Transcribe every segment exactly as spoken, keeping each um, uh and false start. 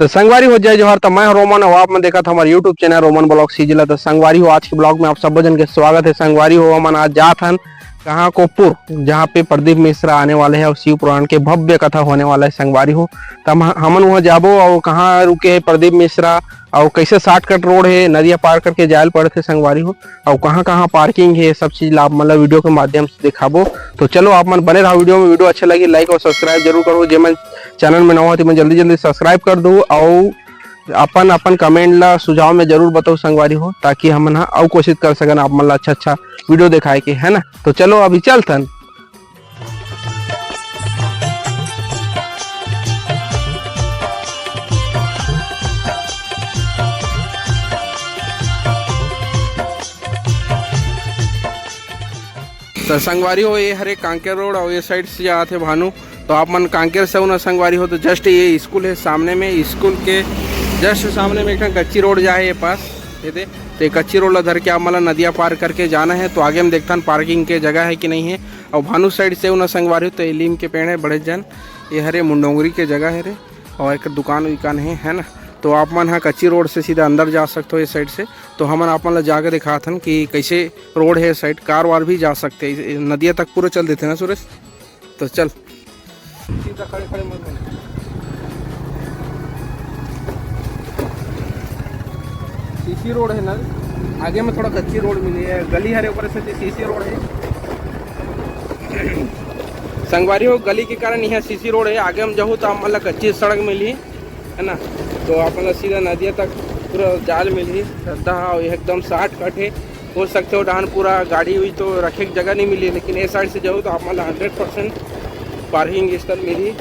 तो संगवारी हो, जय जोहार। तो मैं हूं रोमन और आप मन देखत हमारे YouTube channel Roman blog CG ला। तो संगवारी हो, आज के ब्लॉग में आप सब जन के स्वागत है। संगवारी हो, हमन आज जात हन कहाँ, कोपुर, जहाँ पे प्रदीप मिश्रा आने वाले हैं और शिव पुराण के भव्य कथा होने वाला है संगवारी हो। तो हम, हमन वहाँ जाबो और कहाँ रुके हैं प्रदीप मिश्रा और कैसे शॉर्टकट रोड है, नदिया पार करके जायल पड़थे संगवारी हो, और कहाँ कहाँ पार्किंग है, सब चीज ला आप मन ला वीडियो के माध्यम से दिखाबो। तो चलो, आप मन बने रहो वीडियो में। वीडियो अच्छा लगी, लाइक और सब्सक्राइब जरूर करो। जे मन चैनल में नवा हो, तो मन जल्दी जल्दी सब्सक्राइब कर दो और अपन अपन कमेंट ला, सुझाव में जरूर बताओ संगवारी हो, ताकि हमन ह अउ कोशिश कर सकन आप मन ला अच्छा अच्छा वीडियो दिखाए के, है ना। तो चलो, अभी चलथन। तो संगवारी हो, ये हरे कांकेर रोड और ये साइड से जात हे भानु। तो आप मन कांकेर से हो ना संगवारी हो, तो जस्ट ये स्कूल है सामने में, स्कूल के जस्ट सामने में एक ठन कच्ची रोड जाए ये पास, ये दे। तो ये कच्ची रोड ला धर के आप मन ला नदिया पार करके जाना है। तो आगे में देखथन पार्किंग के जगह है कि नहीं है। और भानु साइड से हो ना संगवारी हो, तो ये लीम के पेड़ है बड़े जन, ये हरे मुंडोंगरी के जगह है रे, और एक दुकान उकान है, है ना। तो आप मन हा कच्ची रोड से सीधा अंदर जा सकते हो ये साइड से। तो हमन आप मन ला जाके दिखात हन कि कैसे रोड है साइड, कार वार भी जा सकते हैं। नदिया तक पूरा चल देते ना सुरेश, तो चल। सीधा खड़े खड़े मत बने। सीसी रोड है ना, आगे में थोड़ा कच्ची रोड मिली है, गली हरे ऊपर से सीसी रोड है। संगवारी हो, गली के कारण यहाँ सीसी रोड है, आगे हम जाहू तो आप मन ला कच्ची सड़क मिली है ना। तो आप मन ला सीधा नदिया तक पूरा जाल मिली, रद्दा हा, एकदम शॉर्ट कट है। हो सकते हो डहान पूरा गाड़ी हुई तो रखे के जगह नहीं मिली, लेकिन ए साइड से जाओ तो आप मन ला हंड्रेड परसेंट पार्किंग स्थल मिली।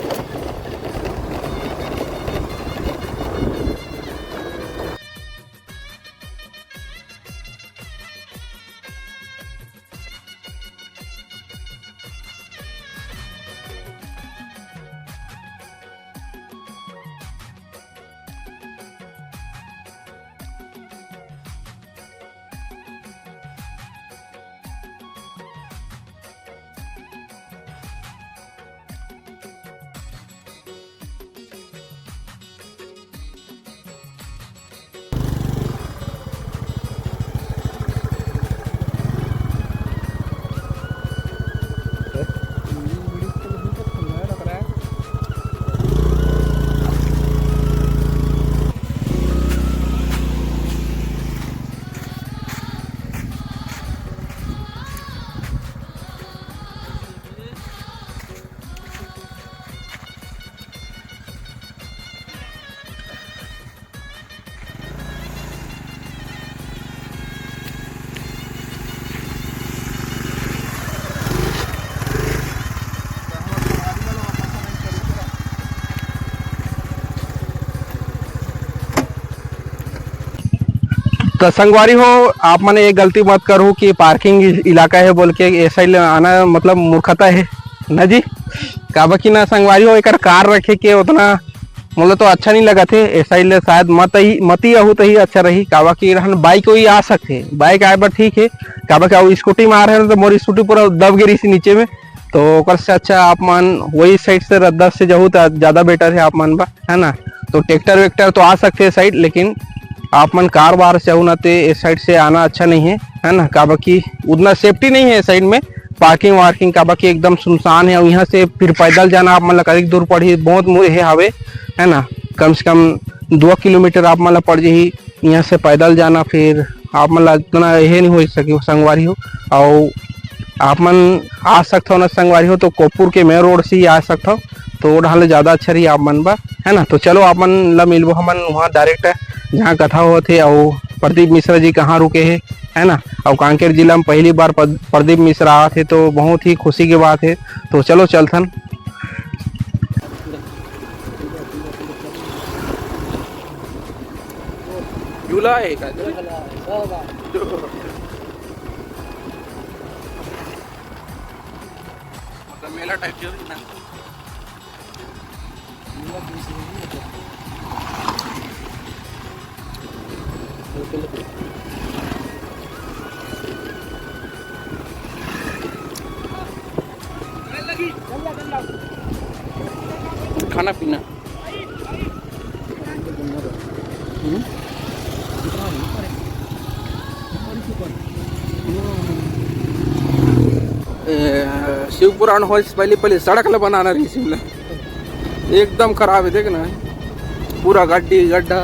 तो संगवारी हो, आप मन ये गलती मत करो कि पार्किंग इलाका है बोल के ऐसा ही आना, मतलब मूर्खता है ना जी। काबर कि ना संगवारी हो, एकर कार रखे के उतना मोला तो अच्छा नहीं लगत हे। ए साइड ले शायद मत ही, मत ही आहू तही अच्छा रही। काबर कि रहन बाइक वही आ सकथे, बाइक आए बर ठीक है। काबर कि अउ स्कूटी में आ रहे हैं तो मोर स्कूटी पूरा दब गे रही नीचे में, तो ओकर से अच्छा आप मन वही साइड से रद्दा से जाहू तो ज्यादा बेटर है आप मन बर, है ना। तो ट्रैक्टर वैक्टर तो आ सकथे ए साइड, लेकिन आप मन कार वार से आहू ना ते ए साइड से आना अच्छा नहीं है, है ना। काबर कि उतना सेफ्टी नहीं है ए साइड में, पार्किंग वार्किंग, काबर कि एकदम सुनसान है। और यहाँ से फिर पैदल जाना आप मन ला कतेक दूर पड़ही, बहुत मु-, हे हावे, है ना, कम से कम दो किलोमीटर आप मन ला पड़ जाही यहाँ से पैदल जाना। फिर आप मन ला इतना हे नहीं हो सके संगवारी हो। और आप मन आ सकथव ना संगवारी हो, तो कोपुर के मेन रोड से ही आ सकथव, तो वो डहान ले ज्यादा अच्छा रही आप मन बर, है ना। तो चलो आप मन ला मिलबो हमन वहाँ डायरेक्ट, जहाँ कथा होत हे और प्रदीप मिश्रा जी कहाँ रुके हे, है ना। और कांकेर जिला में पहली बार प्रद-, प्रदीप मिश्रा आत हे, तो बहुत ही खुशी की बात है। तो चलो चलथन। झूला है का? मतलब मेला टाइप के ना। खाना पीना। ए, शिवपुराण होय से पहले, पहले सड़क ला बनाना रहिस, एकदम खराब है, देख ना, पूरा गड्डी गड्ढा।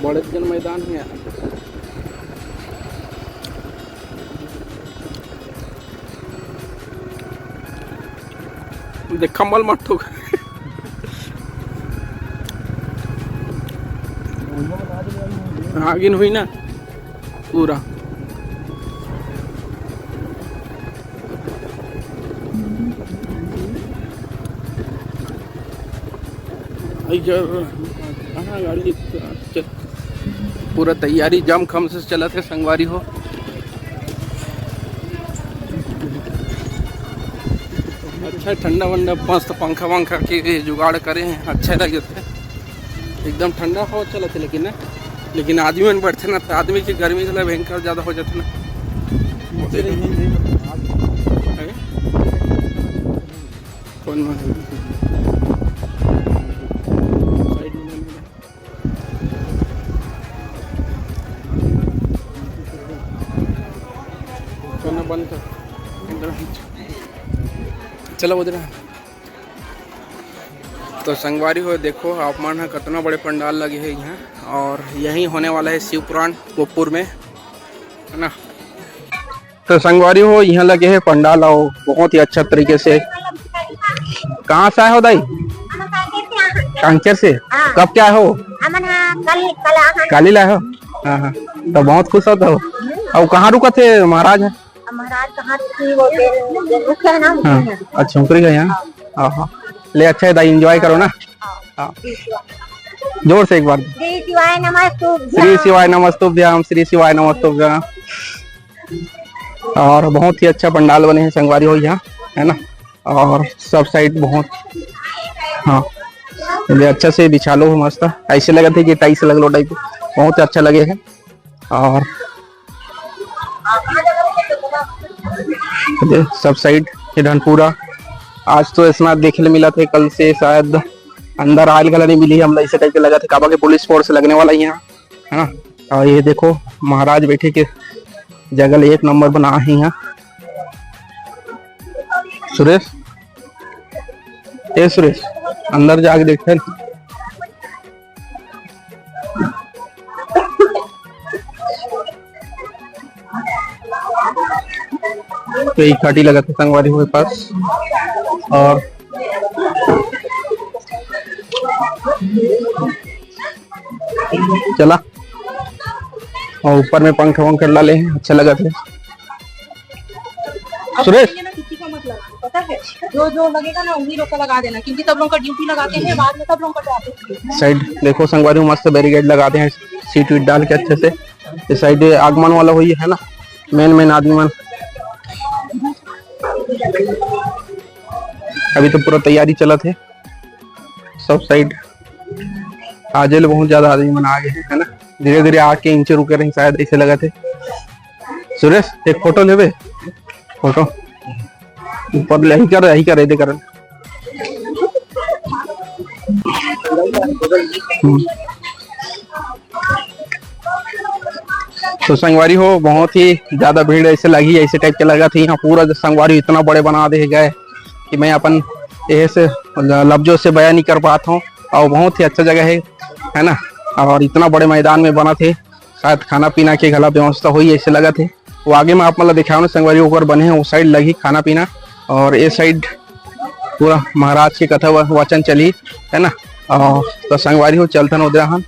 बड़े जन मैदान हे यार। देख, खम्बल मत ठोक। आगिन हुई ना पूरा। आई जा, कहाँ गाड़ी? चल। पूरा तैयारी जम खम से चलत हे संगवारी हो। अच्छा, ठंडा वंडा, मस्त पंखा वंखा के जुगाड़ करे हैं, अच्छा लग जाते। एकदम ठंडा हवा चलत हे, लेकिन ना, लेकिन आदमी मन बैठते ना, तो आदमी की गर्मी के लिए भयंकर ज्यादा हो जाते ना। हैं? कौन में? साइड में नहीं। चलना बंद कर। चलो उधर। तो संगवारी हो, देखो आप मन ह, कितना बड़े पंडाल लगे है यहाँ, और यही होने वाला है शिव पुराण गोपुर में, है ना। तो संगवारी हो, यहाँ लगे है पंडाल, और बहुत ही अच्छा तरीके से। कहाँ से आए हो दाई? कांकेर से। हाँ। कब क्या हो? हमन ह कल, कल आए हन। काली लाए हो? हाँ, हाँ। तो बहुत खुश होता हो। और कहाँ रुका थे महाराज? अब महाराज कहाँ थी, वो बेल, बेल रुक है ना, हाँ। उनके यहाँ। अच्छा, उनके यहाँ। हाँ, हाँ। ले, अच्छा है दाई, एंजॉय करो ना। हाँ। हाँ। जोर से एक बार। श्री शिवाय नमस्तुभ्यं। श्री शिवाय नमस्तुभ्यं, श्री शिवाय नमस्तुभ्यं। और बहुत ही अच्छा पंडाल बने हैं संगवारी हो यहाँ, है ना। और सब साइड बहुत, हाँ, ये अच्छा से बिछालो हो मस्त, ऐसे लगत है कि टाइल्स लगलो टाइप, बहुत ही अच्छा लगे है। और ये सब साइड ये ढनपुरा, आज तो ऐसा देखे ले मिला थे, कल से शायद अंदर आयल घला नहीं मिली हमला, ऐसे टाइप के लगा थे, काबा के पुलिस फोर्स लगने वाला ही है, है ना। और ये देखो महाराज बैठे के जगह ले एक नंबर बना है यहाँ। सुरेश, ए सुरेश, अंदर जाके देखते हैं। तो एक खाटी लगा था संगवारी हुए पास। और चला, और ऊपर में पंखा वंखा डाले हैं, अच्छा लगा था। सुरेश, ये ना किसी का मत लगाना, पता है? जो जो लगेगा ना, उन्हीं लोग का लगा देना, क्योंकि सब लोग का ड्यूटी लगाते हैं, बाद में सब लोग का ट्रैफिक। साइड देखो संगवारी, मस्त बैरिकेड लगाते हैं, सीट वीट डाल के अच्छे से। ये साइड आगमन वाला हुई है ना, मेन मेन आदमी मन। अभी तो पूरा तैयारी चलत है सब साइड। आजे ले बहुत ज्यादा आदमी मन आ गए हैं, है ना। धीरे धीरे आके इंचे रुके रही शायद, ऐसे लगत है। सुरेश, एक फोटो लेबे? फोटो ऊपर ले, यही कर, यही कर, यही कर। हम्म। तो संगवारी हो, बहुत ही ज्यादा भीड़ ऐसे लगी, ऐसे टाइप के लगा थी यहाँ पूरा। जो संगवारी इतना बड़े बना दे गए कि मैं अपन यही से लफ्जों से बयां नहीं कर पाता हूँ। और बहुत ही अच्छा जगह है, है ना। और इतना बड़े मैदान में बना थे, शायद खाना पीना के घला व्यवस्था होई, ऐसे लगा थे। वो आगे में आप मतलब दिखाओ ना संगवारी, ऊपर बने हैं, वो साइड लगी खाना पीना, और ये साइड पूरा महाराज के कथा व-, वचन चली, है ना। और तो संगवारी हो, चलथन उधर हम।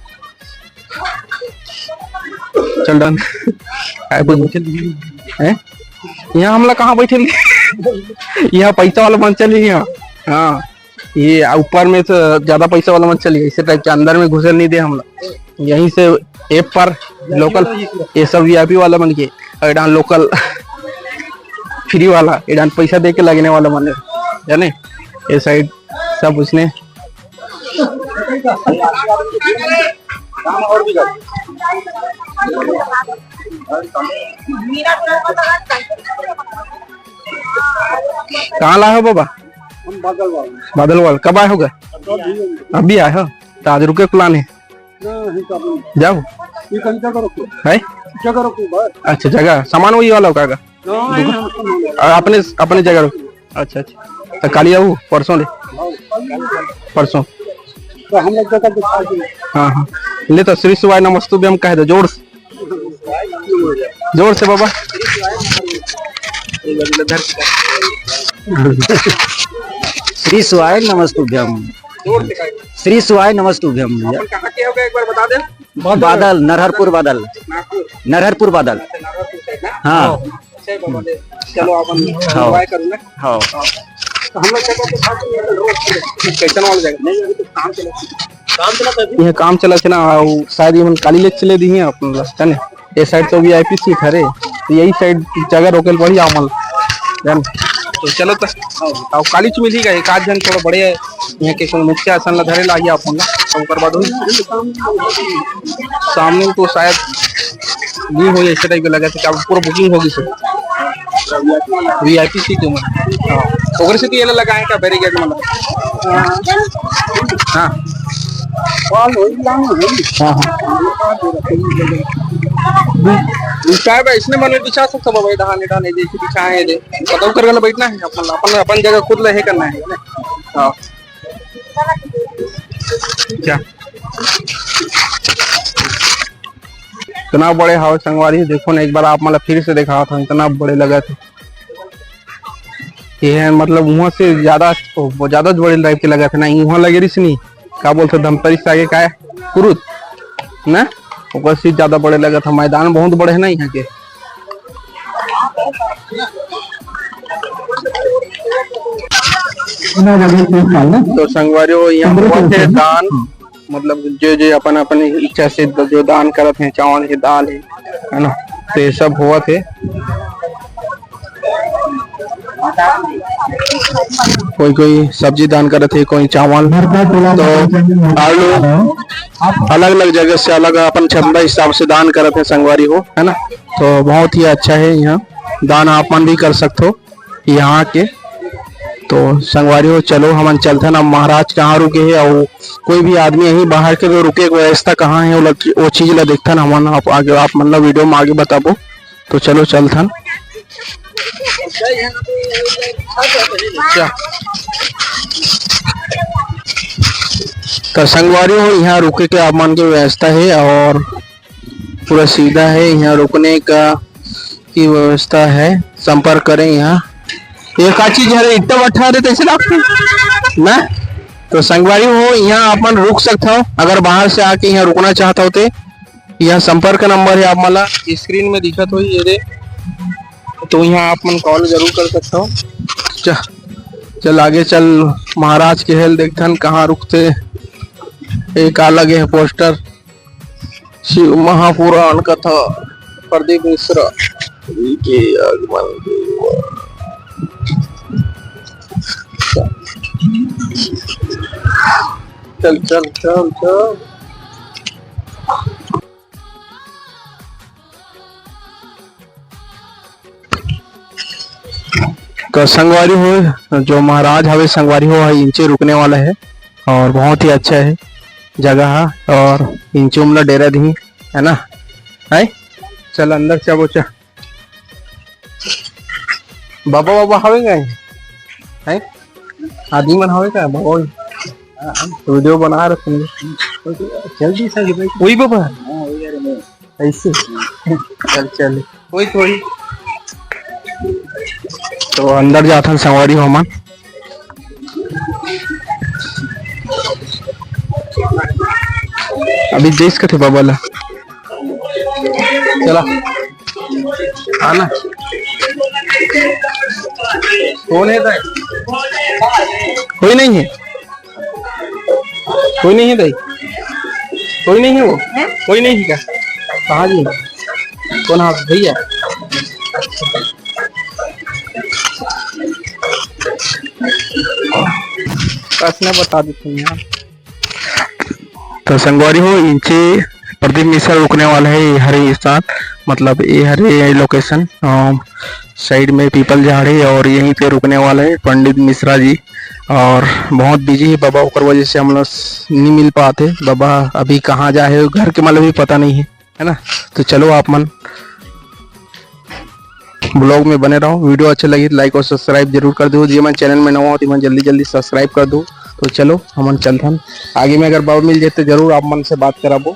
चल डन। काय बोल हैं? यहाँ हमला कहाँ बैठे? यहाँ पैसा वाला मन चली यहाँ। हाँ, ये ऊपर में तो ज्यादा पैसा वाला मन चली, इसे टाइप के अंदर में घुसे नहीं दे हमला। यहीं से एप पर लोकल, ये सब वीआईपी वाला मन के, अगर लोकल। फ्री वाला, ये डाहन पैसा दे के लगने वाला मंदिर, जाने, ये साइड सब उसने। कहाँ ला हो बाबा? हम बादलवाल। बादलवाल। कब आए होगा? अभी। अभी आए हो? तो आज रुके plan है? नहीं, तो अभी। जाओ। ये कहीं जगह रखो। है? जगह रखो बस। अच्छा, जगह, सामान वही वाला होगा का? नहीं, हम सामान। और अपने, अपने जगह रखो। अच्छा, अच्छा। तो काली आऊ, परसों ले। परसों। तो हम लोग जगह दिखा देंगे। हाँ, हाँ। ले तो श्री शिवाय नमस्तुभ्यम कह दो जोर से। जोर से बाबा। श्री शिवाय नमस्तुभ्यम। जोर से कहिए। श्री शिवाय नमस्तुभ्यम भैया। अपन कहाँ के हो गए, एक बार बता दे। बादल, नरहरपुर बादल। नागपुर। नरहरपुर बादल। अच्छा, नरहरपुर side ना? हाँ। अच्छा, बाबा, ले। चलो, अपन हाँ। Enjoy करूँ ना। हाँ। तो हम लोग जगह पे था कि ये रोड पे कैसन वाला जगह? नहीं, अभी तो काम चला, काम चला था अभी। ये काम चला थे ना, वो शायद ये मन काली ले चले दी हैं अपन लोग, है ना? ये side तो VIP seat हरे, तो यही side जगह रोके ल बढ़िया हमन, जान। तो चलो तो, अब काली च मिली का, एक आध जन थोड़ा बड़े है, यहाँ के कोई मुखिया आसन ला धरे ला, ये अपन ला, तो ओकर बाद होई। सामने तो शायद नहीं होई, ऐसे type के लगा था, क्या पूरा booking होगी सर? VIP seat में। हाँ। ओकरे से तो ये लगाए का barricade में। हाँ। हाँ, हाँ। साहब, इसने मन में बिछा सकता बाबा, ये डहान, ये डहान, ये देखिए, बिछाए हैं, ये दे। पता करके ना बैठना है, अपन, अपन, अपन जगह खुद ले करना है। हाँ। क्या? इतना बड़े हवे संगवारी, देखो ना, एक बार आप मतलब फिर से दिखावत हन, इतना बड़े लगा थे। ये है, मतलब, वहाँ से ज्यादा, ज्यादा बड़े type के लगा थे ना, वहाँ लगे रही नहीं, का बोलते, धमतरी से आगे का है, कुरुद ना, ओकर से ज्यादा बड़े लगा था। मैदान बहुत बड़े है ना यहाँ के। तो संगवारी हो, यहाँ हुआ थे दान, मतलब जो जो अपन अपन इच्छा से जो दान करत हैं, चावल के दाल है, है ना, तो ये सब हुआ थे। कोई कोई सब्जी दान करत हे, कोई चावल, तो आलू, अलग अलग जगह से अलग अपन चंदा हिसाब से दान करत हे संगवारी हो, है ना। तो बहुत ही अच्छा है यहाँ दान, आप मन भी कर सकते हो यहाँ के। तो संगवारी हो, चलो हमन चलथन अब महाराज कहाँ रुके हे, और कोई भी आदमी यहीं बाहर के तो रुके के व्यवस्था कहाँ है, वो लग-, वो चीज ला देखथन हमन, आप आगे, आप मन ला वीडियो में आगे बताबो। तो चलो चलथन। अच्छा। तो संगवारी हो, यहाँ रुके के आप मन के व्यवस्था है और पूरा सीधा है, यहाँ रुकने का की व्यवस्था है। संपर्क करें यहाँ। ये का चीज है रे, इतना बट्ठा रे, तैसे लागथे ना। तो संगवारी हो, यहाँ आप मन रुक सकत हो, अगर बाहर से आके यहाँ रुकना चाहत हो ते। यह संपर्क नंबर है, आप मन ला स्क्रीन में दिखत होही, ये दे, तो यहाँ आप मन कॉल जरूर कर सकते हो। च-, चल आगे चल, महाराज के हेल देखथन कहाँ रुकथे। एक अलग है पोस्टर, शिव महापुराण कथा, प्रदीप मिश्रा जी के आगमन के। चल चल चल चल। तो संगवारी हो, जो महाराज हवे संगवारी हो, इंचे रुकने वाला है और बहुत ही अच्छा है जगह है और इंचे हमला डेरा दी है ना, है। चल अंदर चबो चा। बाबा, बाबा हवे का? हैं? आदमी मन हवे का? बाबा, वीडियो बना रहे तुम। जल्दी से भाई। वही बाबा। हाँ, वही आ रहे हैं। ऐसे? चल, चल। वही थोड़ी। तो अंदर जाथन संगवारी हो हमन। अभी देश कथे बाबा ला। चला। आना। कौन है भाई? कोई नहीं है। कोई नहीं है भाई। कोई नहीं है वो। हैं? कोई नहीं है क्या? कहाँ जी? कौन हाथ भैया? प्रश्न बता देते हैं यहाँ। तो संगवारी हो, इंचे प्रदीप मिश्रा रुकने वाला है ये हरे स्थान, मतलब ये हरे लोकेशन, साइड में पीपल झाड़ है और यहीं पे रुकने वाला है पंडित मिश्रा जी। और बहुत बिजी है बाबा, ओकर वजह से हम लोग नहीं मिल पाते। बाबा अभी कहाँ जा है, घर के मतलब भी पता नहीं है, है ना। तो चलो आप मन ब्लॉग में बने रहो, वीडियो अच्छे लगी तो लाइक और सब्सक्राइब जरूर कर दो। जे मन चैनल में नवा हो तो मन जल्दी जल्दी सब्सक्राइब कर दो। तो चलो हमन चलथन आगे में, अगर बाबा मिल जाते जरूर आप मन से बात कराबो।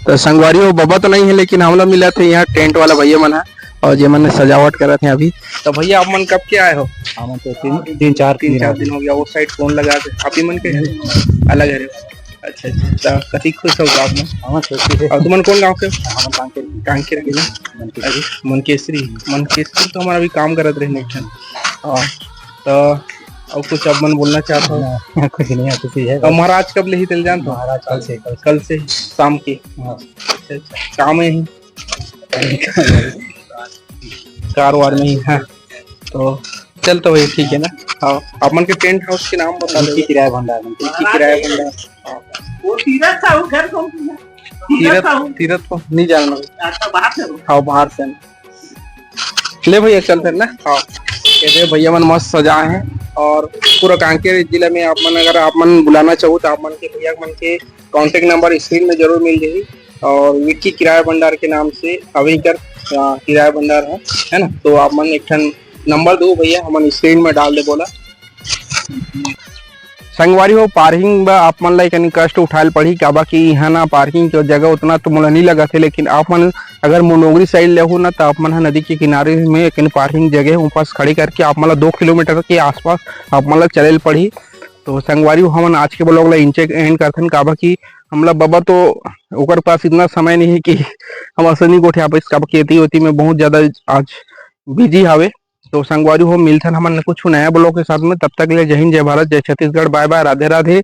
तो संगवारी हो, बाबा तो नहीं है लेकिन हमला मिला थे यहाँ टेंट वाला भैया मन है और जे मन सजावट करत हैं अभी। तो भैया आप मन कब के आए हो? हम तो तीन तीन चार तीन दिन चार हो दिन हो गया। वो साइड कौन लगा थे आप ही मन के? अलग है रे। अच्छा अच्छा। तो कति खुश हो आप मन? हम खुशी है। और तुमन कौन गांव के? हम कांकेर। कांकेर के ना? मनकेश्वरी। अरे, मनकेश्वरी। मनकेश्वरी तो हमारा अभी काम करत रहे नहीं। हाँ। तो और कुछ आप मन बोलना चाहते हो? ना, कुछ नहीं है, खुशी है। और महाराज कब ले ही चल जान तो? महाराज कल से, कल से। कल से शाम की। हाँ। अच्छा अच्छा। काम है ही। कार वार नहीं है। तो चल तो भाई ठीक है ना। हाँ, आप मन के टेंट हाउस के नाम बता दो। किराया भंडार। किराया भंडार। हाँ। वो तीरथ था, वो घर कौन सी है? तीरथ, तीरथ को नहीं जानना। अच्छा, बाहर से हो? हाँ, बाहर से। ले भैया चल फिर ना। हाँ, ये दे भैया मन मस्त सजाए हैं और पूरा कांकेर जिला में आप मन, अगर आप मन बुलाना चाहो तो आप मन के भैया मन के कॉन्टैक्ट नंबर स्क्रीन में जरूर मिल जाही। और विक्की किराया भंडार के नाम से अभी कर, आ, किराया भंडार है, है ना। तो आप मन एक ठन नंबर दो भैया, हमन स्क्रीन में डाल दे बोला। संगवारी हो, पार्किंग बर आप मन ला एकनी कष्ट उठाए ल पड़ही, काबर कि इहाँ ना पार्किंग के जगह उतना तो मोला नहीं लगत है, लेकिन आप मन अगर मुंडोंगरी साइड ले हो ना, तो आप मन ह नदी के किनारे में एकनी पार्किंग जगह है, उपास खड़े करके आप मन ला दो किलोमीटर के आसपास आप मन ला चले ल पड़ही। तो संगवारी हो, हमन आज के ब्लॉग ला इंचे एंड करथन, काबर कि हमला बाबा तो ओकर पास इतना समय नहीं है कि हम असनी गोठिया पाइस, काबर कि एती ओती में बहुत ज्यादा आज बिजी हावे। तो संगवारी हो, मिलथन हमन कुछ नया ब्लॉग के साथ में। तब तक के लिए जय हिंद, जय भारत, जय छत्तीसगढ़, बाय बाय, राधे राधे।